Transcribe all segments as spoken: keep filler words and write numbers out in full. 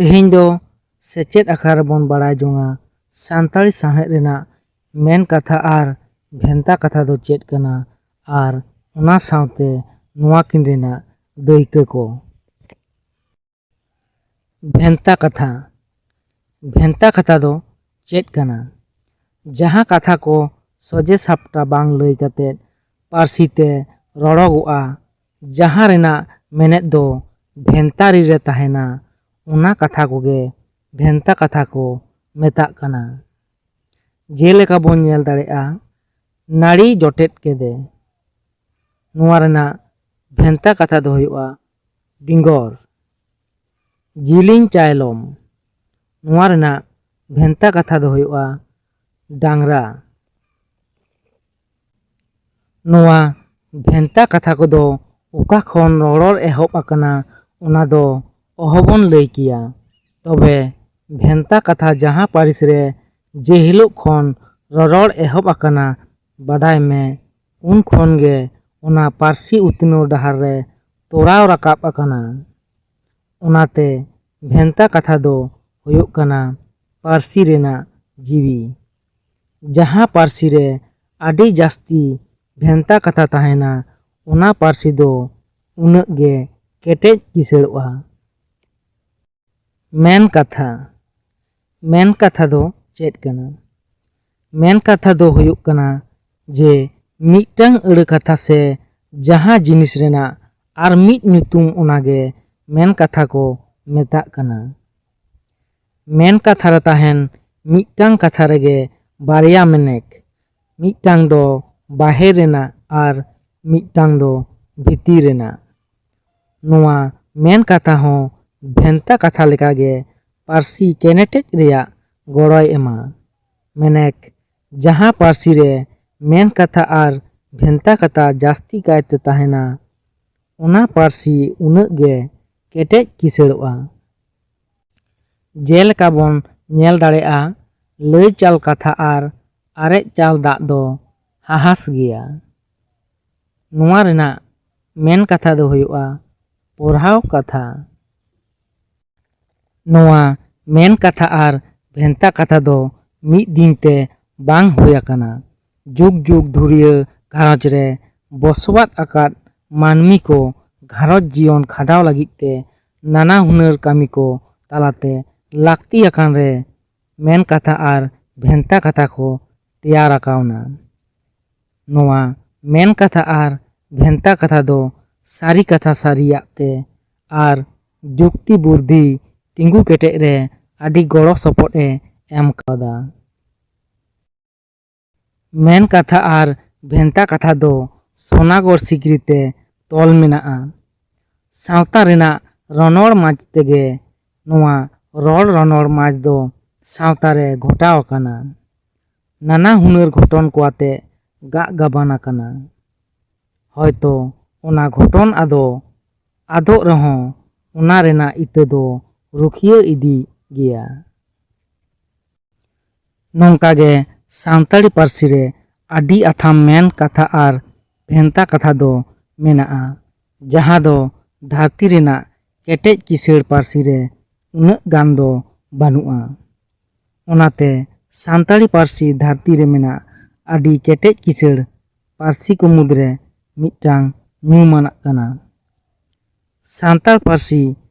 ᱛᱮᱦᱮᱧ ᱫᱚ ᱥᱮᱪᱮᱫ ᱟᱠᱷᱲᱟ ᱨᱮᱵᱚᱱ ᱵᱟᱲᱟᱭ ᱡᱚᱝᱟ ᱥᱟᱱᱛᱟᱲᱤ ᱥᱟᱶᱦᱮᱫ ᱨᱮᱱᱟᱜ ᱢᱮᱱ ᱠᱟᱛᱷᱟ ᱟᱨ ᱵᱷᱮᱱᱛᱟ ᱠᱟᱛᱷᱟ ᱫᱚ ᱪᱮᱫ ᱠᱟᱱᱟ, ᱟᱨ ᱚᱱᱟ ᱥᱟᱶᱛᱮ ᱱᱚᱣᱟ ᱠᱤᱱ ᱨᱮᱱᱟᱜ ᱫᱟᱹᱭᱠᱟᱹ ᱠᱚ᱾ ᱵᱷᱮᱱᱛᱟ ᱠᱟᱛᱷᱟ᱾ ᱵᱷᱮᱱᱛᱟ ᱠᱟᱛᱷᱟ ᱫᱚ ᱪᱮᱫ ᱠᱟᱱᱟ? ᱡᱟᱦᱟᱸ ᱠᱟᱛᱷᱟ ᱠᱚ ᱥᱚᱡᱷᱮ ᱥᱟᱯᱴᱟ ᱵᱟᱝ ᱞᱟᱹᱭ ᱠᱟᱛᱮ ᱯᱟᱹᱨᱥᱤ ᱛᱮ ᱨᱚᱲᱚᱜᱚᱜᱼᱟ, ᱡᱟᱦᱟᱸ ᱨᱮᱱᱟᱜ ᱢᱮᱱᱮᱫ ᱫᱚ ᱵᱷᱮᱱᱛᱟᱨᱤ ᱨᱮ ᱛᱟᱦᱮᱱᱟ, ᱚᱱᱟ ᱠᱟᱛᱷᱟ ᱠᱚᱜᱮ ᱵᱷᱮᱱᱛᱟ ᱠᱟᱛᱷᱟ ᱠᱚ ᱢᱮᱛᱟᱜ ᱠᱟᱱᱟ᱾ ᱡᱮᱞᱮᱠᱟ ᱵᱚᱱ ᱧᱮᱞ ᱫᱟᱲᱮᱭᱟᱜᱼᱟ, ᱱᱟᱹᱲᱤ ᱡᱚᱴᱮᱫ ᱠᱮᱫᱮ᱾ ᱱᱚᱣᱟ ᱨᱮᱱᱟᱜ ᱵᱷᱮᱱᱛᱟ ᱠᱟᱛᱷᱟ ᱫᱚ ᱦᱩᱭᱩᱜᱼᱟ ᱰᱤᱸᱜᱚᱨ᱾ ᱡᱤᱞᱤᱧ ᱪᱟᱭᱞᱚᱢ᱾ ᱱᱚᱣᱟ ᱨᱮᱱᱟᱜ ᱵᱷᱮᱱᱛᱟ ᱠᱟᱛᱷᱟ ᱫᱚ ᱦᱩᱭᱩᱜᱼᱟ ᱰᱟᱝᱨᱟ᱾ ᱱᱚᱣᱟ ᱵᱷᱮᱱᱛᱟ ᱠᱟᱛᱷᱟ ᱠᱚᱫᱚ ᱚᱠᱟ ᱠᱷᱚᱱ ᱨᱚᱨᱚᱲ ᱮᱦᱚᱵ ᱟᱠᱟᱱᱟ, ᱚᱱᱟ ᱫᱚ ᱚᱦᱚᱵᱚᱱ ᱞᱟᱹᱭ ᱠᱮᱭᱟ᱾ ᱛᱚᱵᱮ ᱵᱷᱮᱱᱛᱟ ᱠᱟᱛᱷᱟ ᱡᱟᱦᱟᱸ ᱯᱟᱹᱨᱤᱥ ᱨᱮ ᱡᱮ ᱦᱤᱞᱳᱜ ᱠᱷᱚᱱ ᱨᱚᱨᱚᱲ ᱮᱦᱚᱵ ᱟᱠᱟᱱᱟ, ᱵᱟᱰᱟᱭ ᱢᱮ, ᱩᱱ ᱠᱷᱚᱱ ᱜᱮ ᱚᱱᱟ ᱯᱟᱹᱨᱥᱤ ᱩᱛᱱᱟᱹᱣ ᱰᱟᱦᱟᱨ ᱨᱮ ᱛᱚᱨᱟᱣ ᱨᱟᱠᱟᱵ ᱟᱠᱟᱱᱟ᱾ ᱚᱱᱟᱛᱮ ᱵᱷᱮᱱᱛᱟ ᱠᱟᱛᱷᱟ ᱫᱚ ᱦᱩᱭᱩᱜ ᱠᱟᱱᱟ ᱯᱟᱹᱨᱥᱤ ᱨᱮᱱᱟᱜ ᱡᱤᱣᱤ᱾ ᱡᱟᱦᱟᱸ ᱯᱟᱹᱨᱥᱤ ᱨᱮ ᱟᱹᱰᱤ ᱡᱟᱹᱥᱛᱤ ᱵᱷᱮᱱᱛᱟ ᱠᱟᱛᱷᱟ ᱛᱟᱦᱮᱱᱟ, ᱚᱱᱟ ᱯᱟᱹᱨᱥᱤ ᱫᱚ ᱩᱱᱟᱹᱜ ᱜᱮ ᱠᱮᱴᱮᱡ ᱠᱤᱥᱟᱹᱲᱚᱜᱼᱟ᱾ ᱢᱮᱱ ᱠᱟᱛᱷᱟ᱾ ᱢᱮᱱ ᱠᱟᱛᱷᱟ ᱫᱚ ᱪᱮᱫ ᱠᱟᱱᱟ? ᱢᱮᱱ ᱠᱟᱛᱷᱟ ᱫᱚ ᱦᱩᱭᱩᱜ ᱠᱟᱱᱟ ᱡᱮ ᱢᱤᱫᱴᱟᱝ ᱟᱹᱲᱟᱹ ᱠᱟᱛᱷᱟ ᱥᱮ ᱡᱟᱦᱟᱸ ᱡᱤᱱᱤᱥ ᱨᱮᱱᱟᱜ ᱟᱨ ᱢᱤᱫ ᱧᱩᱛᱩᱢ, ᱚᱱᱟᱜᱮ ᱢᱮᱱ ᱠᱟᱛᱷᱟ ᱠᱚ ᱢᱮᱛᱟᱜ ᱠᱟᱱᱟ᱾ ᱢᱮᱱ ᱠᱟᱛᱷᱟ ᱨᱮ ᱛᱟᱦᱮᱱ ᱢᱤᱫᱴᱟᱝ ᱠᱟᱛᱷᱟ ᱨᱮᱜᱮ ᱵᱟᱨᱭᱟ ᱢᱮᱱᱮᱠ, ᱢᱤᱫᱴᱟᱝ ᱫᱚ ᱵᱟᱦᱮᱨ ᱨᱮᱱᱟᱜ ᱟᱨ ᱢᱤᱫᱴᱟᱝ ᱫᱚ ᱵᱷᱤᱛᱤᱨ ᱨᱮᱱᱟᱜ᱾ ᱱᱚᱣᱟ ᱢᱮᱱ ᱠᱟᱛᱷᱟ ᱦᱚᱸ ᱵᱷᱮᱱᱛᱟ ᱠᱟᱛᱷᱟ ᱞᱮᱠᱟᱜᱮ ᱯᱟᱹᱨᱥᱤ ᱠᱮᱱᱮᱴᱮᱡ ᱨᱮᱭᱟᱜ ᱜᱚᱲᱚᱭ ᱮᱢᱟ᱾ ᱢᱮᱱᱮᱠ, ᱡᱟᱦᱟᱸ ᱯᱟᱹᱨᱥᱤ ᱨᱮ ᱢᱮᱱ ᱠᱟᱛᱷᱟ ᱟᱨ ᱵᱷᱮᱱᱛᱟ ᱠᱟᱛᱷᱟ ᱡᱟᱹᱥᱛᱤ ᱠᱟᱭᱛᱮ ᱛᱟᱦᱮᱱᱟ, ᱚᱱᱟ ᱯᱟᱹᱨᱥᱤ ᱩᱱᱟᱹᱜ ᱜᱮ ᱠᱮᱴᱮᱡ ᱠᱤᱥᱟᱹᱲᱚᱜᱼᱟ᱾ ᱡᱮᱞᱮᱠᱟ ᱵᱚᱱ ᱧᱮᱞ ᱫᱟᱲᱮᱭᱟᱜᱼᱟ, ᱞᱟᱹᱭ ᱪᱟᱞ ᱠᱟᱛᱷᱟ ᱟᱨ ᱟᱨᱮᱡ ᱪᱟᱞ ᱫᱟᱜ ᱫᱚ ᱦᱟᱦᱟᱥ ᱜᱮᱭᱟ᱾ ᱱᱚᱣᱟ ᱨᱮᱱᱟᱜ ᱢᱮᱱ ᱠᱟᱛᱷᱟ ᱫᱚ ᱦᱩᱭᱩᱜᱼᱟ ᱯᱚᱨᱦᱟᱣ ᱠᱟᱛᱷᱟ᱾ ᱱᱚᱣᱟ ᱢᱮᱱ ᱠᱟᱛᱷᱟ ᱟᱨ ᱵᱷᱮᱱᱛᱟ ᱠᱟᱛᱷᱟ ᱫᱚ ᱢᱤᱫ ᱫᱤᱱ ᱛᱮ ᱵᱟᱝ ᱦᱩᱭ ᱟᱠᱟᱱᱟ᱾ ᱡᱩᱜᱽ ᱡᱩᱜᱽ ᱫᱷᱩᱨᱤᱭᱟᱹ ᱜᱷᱟᱨᱚᱸᱡᱽ ᱨᱮ ᱵᱚᱥᱚᱵᱟᱫ ᱟᱠᱟᱫ ᱢᱟᱹᱱᱢᱤ ᱠᱚ ᱜᱷᱟᱨᱚᱸᱡᱽ ᱡᱤᱭᱚᱱ ᱠᱷᱟᱸᱰᱟᱣ ᱞᱟᱹᱜᱤᱫ ᱛᱮ ᱱᱟᱱᱟ ᱦᱩᱱᱟᱹᱨ ᱠᱟᱹᱢᱤ ᱠᱚ ᱛᱟᱞᱟᱛᱮ ᱞᱟᱹᱠᱛᱤ ᱟᱠᱟᱱ ᱨᱮ ᱢᱮᱱ ᱠᱟᱛᱷᱟ ᱟᱨ ᱵᱷᱮᱱᱛᱟ ᱠᱟᱛᱷᱟ ᱠᱚ ᱛᱮᱭᱟᱨ ᱟᱠᱟᱣᱱᱟ᱾ ᱱᱚᱣᱟ ᱢᱮᱱ ᱠᱟᱛᱷᱟ ᱟᱨ ᱵᱷᱮᱱᱛᱟ ᱠᱟᱛᱷᱟ ᱫᱚ ᱥᱟᱹᱨᱤ ᱠᱟᱛᱷᱟ ᱥᱟᱹᱨᱤᱭᱟᱜ ᱛᱮ ᱟᱨ ᱡᱩᱠᱛᱤ ᱵᱩᱨᱫᱷᱤ ᱛᱤᱸᱜᱩ ᱠᱮᱴᱮᱡ ᱨᱮ ᱟᱹᱰᱤ ᱜᱚᱲᱚ ᱥᱚᱯᱚᱦᱚᱫ ᱮ ᱮᱢ ᱠᱟᱣᱫᱟ᱾ ᱢᱮᱱ ᱠᱟᱛᱷᱟ ᱟᱨ ᱵᱷᱮᱱᱛᱟ ᱠᱟᱛᱷᱟ ᱫᱚ ᱥᱚᱱᱟᱜᱚᱲ ᱥᱤᱠᱲᱤ ᱛᱮ ᱛᱚᱞ ᱢᱮᱱᱟᱜᱼᱟ᱾ ᱥᱟᱶᱛᱟ ᱨᱮᱱᱟᱜ ᱨᱚᱱᱚᱲ ᱢᱟᱡᱽ ᱛᱮᱜᱮ ᱱᱚᱣᱟ ᱨᱚᱲ ᱨᱚᱱᱚᱲ ᱢᱟᱡᱽ ᱫᱚ ᱥᱟᱶᱛᱟ ᱨᱮ ᱜᱷᱚᱴᱟᱣ ᱟᱠᱟᱱᱟ᱾ ᱱᱟᱱᱟ ᱦᱩᱱᱟᱹᱨ ᱜᱷᱚᱴᱚᱱ ᱠᱚ ᱟᱛᱮ ᱜᱟᱜ ᱜᱟᱵᱟᱱ ᱟᱠᱟᱱᱟ᱾ ᱦᱚᱭᱛᱚ ᱚᱱᱟ ᱜᱷᱚᱴᱚᱱ ᱟᱫᱚ ᱟᱫᱚᱜ ᱨᱮᱦᱚᱸ ᱚᱱᱟ ᱨᱮᱱᱟᱜ ᱤᱛᱟᱹ ᱫᱚ ᱨᱩᱠᱷᱤᱭᱟᱹ ᱤᱫᱤ ᱜᱮᱭᱟ᱾ ᱱᱚᱝᱠᱟ ᱜᱮ ᱥᱟᱱᱛᱟᱲᱤ ᱯᱟᱹᱨᱥᱤ ᱨᱮ ᱟᱹᱰᱤ ᱟᱛᱷᱟᱢ ᱢᱮᱱ ᱠᱟᱛᱷᱟ ᱟᱨ ᱵᱷᱮᱱᱛᱟ ᱠᱟᱛᱷᱟ ᱫᱚ ᱢᱮᱱᱟᱜᱼᱟ, ᱡᱟᱦᱟᱸ ᱫᱚ ᱫᱷᱟᱹᱨᱛᱤ ᱨᱮᱱᱟᱜ ᱠᱮᱴᱮᱡ ᱠᱤᱥᱟᱹᱬ ᱯᱟᱹᱨᱥᱤ ᱨᱮ ᱩᱱᱟᱹᱜ ᱜᱟᱱ ᱫᱚ ᱵᱟᱹᱱᱩᱜᱼᱟ᱾ ᱚᱱᱟᱛᱮ ᱥᱟᱱᱛᱟᱲᱤ ᱯᱟᱹᱨᱥᱤ ᱫᱷᱟᱹᱨᱛᱤ ᱨᱮ ᱢᱮᱱᱟᱜ ᱟᱹᱰᱤ ᱠᱮᱴᱮᱡ ᱠᱤᱥᱟᱹᱬ ᱯᱟᱹᱨᱥᱤ ᱠᱚ ᱢᱩᱫᱽᱨᱮ ᱢᱤᱫᱴᱟᱝ ᱧᱩᱢᱟᱱᱟᱜ ᱠᱟᱱᱟ᱾ ᱥᱟᱱᱛᱟᱲ ᱯᱟᱹᱨᱥᱤ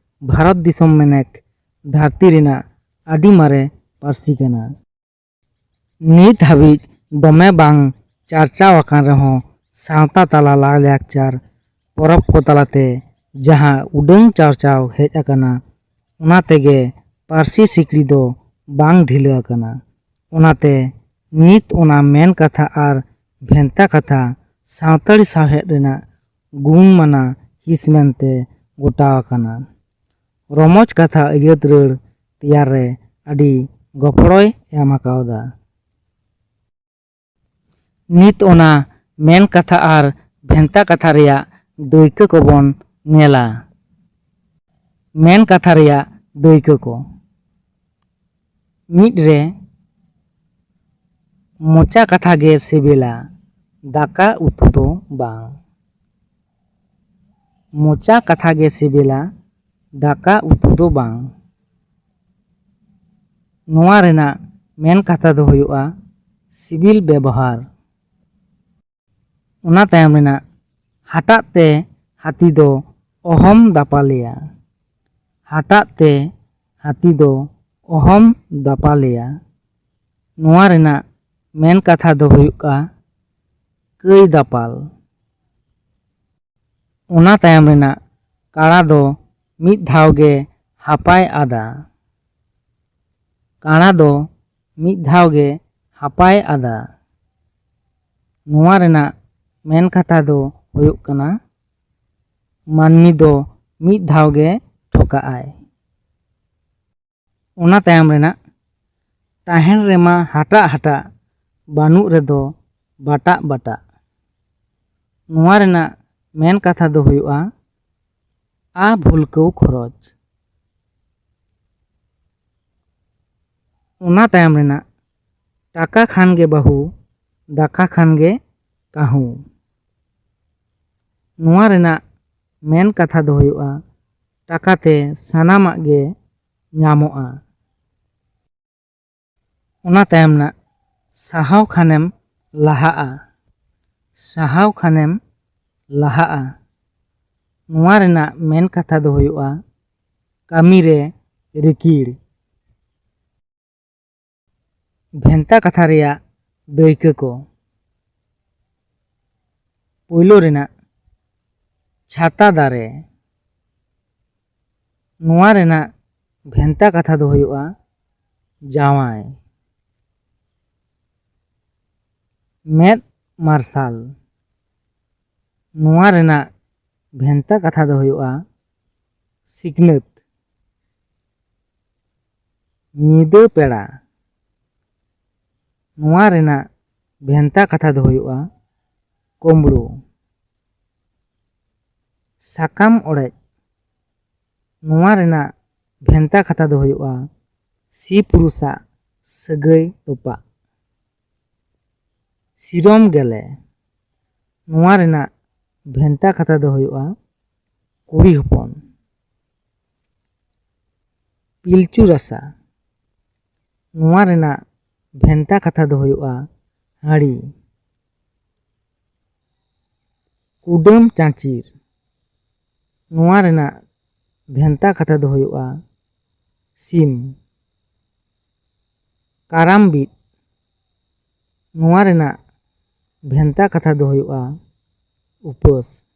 ᱵᱷᱟᱨᱚᱛ ᱫᱤᱥᱚᱢ ᱢᱮᱱᱮᱠ ᱫᱷᱟᱹᱨᱛᱤ ᱨᱮᱱᱟᱜ ᱟᱹᱰᱤ ᱢᱟᱨᱮ ᱯᱟᱹᱨᱥᱤ ᱠᱟᱱᱟ᱾ ᱱᱤᱛ ᱦᱟᱹᱵᱤᱡ ᱫᱚᱢᱮ ᱵᱟᱝ ᱪᱟᱨᱪᱟᱣ ᱟᱠᱟᱱ ᱨᱮᱦᱚᱸ ᱥᱟᱶᱛᱟ ᱛᱟᱞᱟ ᱞᱟᱭᱼᱞᱟᱠᱪᱟᱨ ᱯᱚᱨᱚᱵᱽ ᱠᱚ ᱛᱟᱞᱟᱛᱮ ᱡᱟᱦᱟᱸ ᱩᱰᱟᱹᱝ ᱪᱟᱨᱪᱟᱣ ᱦᱮᱡ ᱟᱠᱟᱱᱟ, ᱚᱱᱟ ᱛᱮᱜᱮ ᱯᱟᱹᱨᱥᱤ ᱥᱤᱠᱲᱤ ᱫᱚ ᱵᱟᱝ ᱰᱷᱤᱞᱟᱹ ᱟᱠᱟᱱᱟ᱾ ᱚᱱᱟᱛᱮ ᱱᱤᱛ ᱚᱱᱟ ᱢᱮᱱ ᱠᱟᱛᱷᱟ ᱟᱨ ᱵᱷᱮᱱᱛᱟ ᱠᱟᱛᱷᱟ ᱥᱟᱱᱛᱟᱲᱤ ᱥᱟᱶᱦᱮᱫ ᱨᱮᱱᱟᱜ ᱜᱩᱱ ᱢᱟᱱᱟ ᱦᱤᱸᱥ ᱢᱮᱱᱛᱮ ᱜᱚᱴᱟ ᱟᱠᱟᱱᱟ᱾ ᱨᱚᱢᱚᱡᱽ ᱠᱟᱛᱷᱟ ᱟᱹᱭᱟᱹᱛ ᱨᱟᱹᱲ ᱛᱮᱭᱟᱨ ᱨᱮ ᱟᱹᱰᱤ ᱜᱚᱯᱚᱲᱚᱭ ᱮᱢ ᱟᱠᱟᱣᱫᱟ᱾ ᱱᱤᱛ ᱚᱱᱟ ᱢᱮᱱ ᱠᱟᱛᱷᱟ ᱟᱨ ᱵᱷᱮᱱᱛᱟ ᱠᱟᱛᱷᱟ ᱨᱮᱭᱟᱜ ᱫᱟᱹᱭᱠᱟᱹ ᱠᱚᱵᱚᱱ ᱧᱮᱞᱟ᱾ ᱢᱮᱱ ᱠᱟᱛᱷᱟ ᱨᱮᱭᱟᱜ ᱫᱟᱹᱭᱠᱟᱹ ᱠᱚ᱾ ᱢᱤᱫ ᱨᱮ, ᱢᱚᱪᱟ ᱠᱟᱛᱷᱟ ᱜᱮ ᱥᱤᱵᱤᱞᱟ, ᱫᱟᱠᱟ ᱩᱛᱩ ᱫᱚ ᱵᱟᱝ᱾ ᱢᱚᱪᱟ ᱠᱟᱛᱷᱟ ᱜᱮ ᱥᱤᱵᱤᱞᱟ, ᱫᱟᱠᱟ ᱩᱛᱩ ᱫᱚ ᱵᱟᱝ᱾ ᱱᱚᱣᱟ ᱨᱮᱱᱟᱜ ᱢᱮᱱ ᱠᱟᱛᱷᱟ ᱫᱚ ᱦᱩᱭᱩᱜᱼᱟ ᱥᱤᱵᱤᱞ ᱵᱮᱵᱚᱦᱟᱨ᱾ ᱚᱱᱟ ᱛᱟᱭᱚᱢ ᱨᱮᱱᱟᱜ ᱦᱟᱴᱟᱜ ᱛᱮ ᱦᱟᱹᱛᱤ ᱫᱚ ᱚᱦᱚᱢ ᱫᱟᱯᱟᱞᱮᱭᱟ᱾ ᱦᱟᱴᱟᱜ ᱛᱮ ᱦᱟᱹᱛᱤ ᱫᱚ ᱚᱦᱚᱢ ᱫᱟᱯᱟᱞᱮᱭᱟ᱾ ᱱᱚᱣᱟ ᱨᱮᱱᱟᱜ ᱢᱮᱱ ᱠᱟᱛᱷᱟ ᱫᱚ ᱦᱩᱭᱩᱜᱼᱟ ᱠᱟᱹᱭ ᱫᱟᱯᱟᱞ᱾ ᱚᱱᱟ ᱛᱟᱭᱚᱢ ᱨᱮᱱᱟᱜ ᱠᱟᱲᱟ ᱫᱚ ᱢᱤᱫ ᱫᱷᱟᱣ ᱜᱮ ᱦᱟᱯᱟᱭ ᱟᱫᱟ᱾ ᱠᱟᱲᱟ ᱫᱚ ᱢᱤᱫ ᱫᱷᱟᱣ ᱜᱮ ᱦᱟᱯᱟᱭ ᱟᱫᱟ᱾ ᱱᱚᱣᱟ ᱨᱮᱱᱟᱜ ᱢᱮᱱ ᱠᱟᱛᱷᱟ ᱫᱚ ᱦᱩᱭᱩᱜ ᱠᱟᱱᱟ ᱢᱟᱹᱱᱢᱤ ᱫᱚ ᱢᱤᱫ ᱫᱷᱟᱣ ᱜᱮ ᱴᱷᱚᱠᱟᱜᱼᱟᱭ᱾ ᱚᱱᱟ ᱛᱟᱭᱚᱢ ᱨᱮᱱᱟᱜ ᱛᱟᱦᱮᱱ ᱨᱮᱢᱟ ᱦᱟᱴᱟᱜ ᱦᱟᱴᱟᱜ, ᱵᱟᱹᱱᱩᱜ ᱨᱮᱫᱚ ᱵᱟᱴᱟᱜ ᱵᱟᱴᱟᱜ᱾ ᱱᱚᱣᱟ ᱨᱮᱱᱟᱜ ᱢᱮᱱ ᱠᱟᱛᱷᱟ ᱫᱚ ᱦᱩᱭᱩᱜᱼᱟ ᱟ ᱵᱷᱩᱞᱠᱟᱹᱣ ᱠᱷᱚᱨᱚᱪ᱾ ᱚᱱᱟ ᱛᱟᱭᱚᱢ ᱨᱮᱱᱟᱜ ᱴᱟᱠᱟ ᱠᱷᱟᱱ ᱜᱮ ᱵᱟᱹᱦᱩ, ᱫᱟᱠᱟ ᱠᱷᱟᱱ ᱜᱮ ᱠᱟᱹᱦᱩ᱾ ᱱᱚᱣᱟ ᱨᱮᱱᱟᱜ ᱢᱮᱱ ᱠᱟᱛᱷᱟ ᱫᱚ ᱦᱩᱭᱩᱜᱼᱟ ᱴᱟᱠᱟ ᱛᱮ ᱥᱟᱱᱟᱢᱟᱜ ᱜᱮ ᱧᱟᱢᱚᱜᱼᱟ᱾ ᱚᱱᱟ ᱛᱟᱭᱚᱢ ᱨᱮᱱᱟᱜ ᱥᱟᱦᱟᱣ ᱠᱷᱟᱱᱮᱢ ᱞᱟᱦᱟᱜᱼᱟ, ᱥᱟᱦᱟᱣ ᱠᱷᱟᱱᱮᱢ ᱞᱟᱦᱟᱜᱼᱟ᱾ ᱱᱚᱣᱟ ᱨᱮᱱᱟᱜ ᱢᱮᱱ ᱠᱟᱛᱷᱟ ᱫᱚ ᱦᱩᱭᱩᱜᱼᱟ ᱠᱟᱹᱢᱤ ᱨᱮ ᱨᱤᱠᱤᱲ᱾ ᱵᱷᱮᱱᱛᱟ ᱠᱟᱛᱷᱟ ᱨᱮᱭᱟᱜ ᱫᱟᱹᱭᱠᱟᱹ ᱠᱚ᱾ ᱯᱳᱭᱞᱳ ᱨᱮᱱᱟᱜ ᱪᱷᱟᱛᱟ ᱫᱟᱨᱮ᱾ ᱱᱚᱣᱟ ᱨᱮᱱᱟᱜ ᱵᱷᱮᱱᱛᱟ ᱠᱟᱛᱷᱟ ᱫᱚ ᱦᱩᱭᱩᱜᱼᱟ ᱡᱟᱶᱟᱭ᱾ ᱢᱮᱫ ᱢᱟᱨᱥᱟᱞ᱾ ᱱᱚᱣᱟ ᱨᱮᱱᱟᱜ ᱵᱷᱮᱱᱛᱟ ᱠᱟᱛᱷᱟ ᱫᱚ ᱦᱩᱭᱩᱜᱼᱟ ᱥᱤᱠᱷᱱᱟᱹᱛ᱾ ᱧᱤᱫᱟᱹ ᱯᱮᱲᱟ᱾ ᱱᱚᱣᱟ ᱨᱮᱱᱟᱜ ᱵᱷᱮᱱᱛᱟ ᱠᱟᱛᱷᱟ ᱫᱚ ᱦᱩᱭᱩᱜᱼᱟ ᱠᱳᱢᱵᱽᱲᱳ᱾ ᱥᱟᱠᱟᱢ ᱚᱲᱮᱡ᱾ ᱱᱚᱣᱟ ᱨᱮᱱᱟᱜ ᱵᱷᱮᱱᱛᱟ ᱠᱟᱛᱷᱟ ᱫᱚ ᱦᱩᱭᱩᱜᱼᱟ ᱥᱤ ᱯᱩᱨᱩᱥᱟᱜ ᱥᱟᱹᱜᱟᱹᱭ ᱛᱚᱯᱟᱜ᱾ ᱥᱤᱨᱚᱢ ᱜᱮᱞᱮ᱾ ᱱᱚᱣᱟ ᱨᱮᱱᱟᱜ ᱵᱷᱮᱱᱛᱟ ᱠᱟᱛᱷᱟ ᱫᱚ ᱦᱩᱭᱩᱜᱼᱟ ᱠᱩᱲᱤ ᱦᱚᱯᱚᱱ᱾ ᱯᱤᱞᱪᱩ ᱨᱟᱥᱟ᱾ ᱱᱚᱣᱟ ᱨᱮᱱᱟᱜ ᱵᱷᱮᱱᱛᱟ ᱠᱟᱛᱷᱟ ᱫᱚ ᱦᱩᱭᱩᱜᱼᱟ ᱦᱟᱺᱲᱤ᱾ ᱠᱩᱰᱟᱹᱢ ᱪᱟᱸᱪᱤᱨ, ᱱᱚᱣᱟ ᱨᱮᱱᱟᱜ ᱵᱷᱮᱱᱛᱟ ᱠᱟᱛᱷᱟ ᱫᱚ ᱦᱩᱭᱩᱜᱼᱟ ᱥᱤᱢ᱾ ᱠᱟᱨᱟᱢ ᱵᱤᱫ, ᱱᱚᱣᱟ ᱨᱮᱱᱟᱜ ᱵᱷᱮᱱᱛᱟ ᱠᱟᱛᱷᱟ ᱫᱚ ᱦᱩᱭᱩᱜᱼᱟ ᱩᱯᱟᱹᱥ᱾